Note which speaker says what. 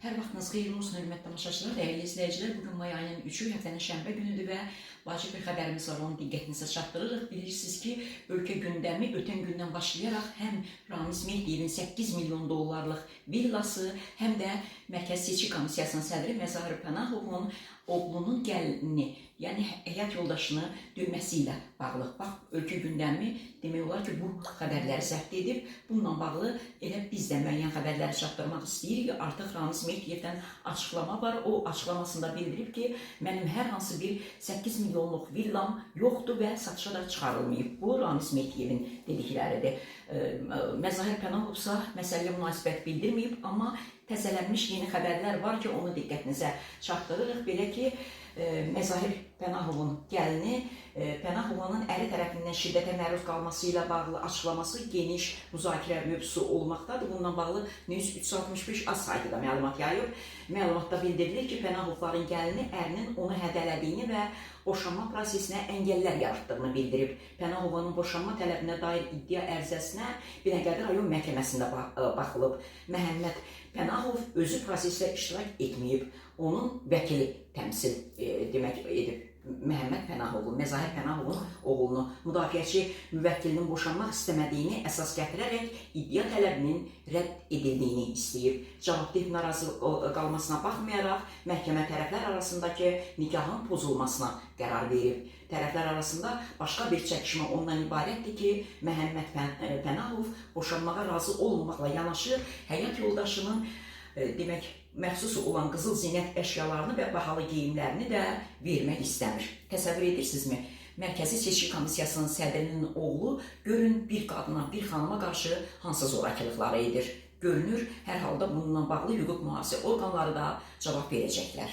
Speaker 1: Hər vaxtınız xeyirli olsun, hörmətli tamaşaçılar, dəyərli izləyicilər. Bu gün may ayının 3-ü, həftənin şənbə günüdür və vacib bir xəbərimiz var, onu diqqətinizə çatdırırıq. Bilirsiniz ki, ölkə gündəmi ötən gündən başlayaraq həm Ramiz Mehdiyevin 8 milyon dollarlıq villası, həm də Mərkəzi Seçki Komissiyasının sədri Məzahir Pənahovun oğlunun gəlinini, yəni həyat yoldaşını döyməsi ilə bağlı. Bax, ölkə gündəmi demək olar ki, bu xəbərləri zəbt edib. Bununla bağlı elə biz də müəyyən xəbərləri çatdırmaq istəyirik. Artıq Ramiz Mehdiyevdən açıqlama var. O açıqlamasında bildirib ki, mənim hər hansı bir 8 milyonluq villam yoxdur və satışa da çıxarılmayıb. Bu Ramiz Mehdiyevin dedikləridir. Məzahir Pənahov isə məsələyə münasibət bildirməyib, amma təzələnmiş yeni xəbərlər var ki, onu diqqətinizə çatdırırıq. Belə ki, Məzahir Pənahovun gəlini Pənahovanın əri tərəfindən şiddətə məruz qalması ilə bağlı açıqlaması geniş müzakirə mövzusu olmaqdadır. Bununla bağlı News 365 az saytı da məlumat yayıb. Məlumatda bildirilir ki, Pənahovların gəlini ərinin onu hədələdiyini və boşanma prosesinə əngəllər yaratdığını bildirib. Pənahovanın boşanma tələbinə dair iddia ərizəsinə Binəqədi rayon məhkəməsində baxılıb. Məhəmməd Pənahov özü prosesdə iştirak etməyib. Onun vəkili təmsil demək edib. Məhəmməd Pənahovun, Məzahir Pənahovun oğlunu müdafiəçi müvəkkilinin boşanmaq istəmədiyini əsas gətirərək iddia tələbinin rədd edildiyini istəyib. Cavabdeh narazı qalmasına baxmayaraq məhkəmə tərəflər arasındakı nikahın pozulmasına qərar verib. Tərəflər arasında başqa bir çəkişmə ondan ibarətdir ki, Məhəmməd Pənahov boşanmağa razı olmamaqla yanaşı həyat yoldaşının demək məxsus olan qızıl zinət əşyalarını və bahalı geyimlərini də vermək istəmir. Təsəvvür edirsinizmi? Mərkəzi Seçki Komissiyasının sədrinin oğlu görün bir qadına, bir xanıma qarşı hansı zorakılıqları edir. Görünür, hər halda bununla bağlı hüquq mühafizə orqanları da cavab verəcəklər.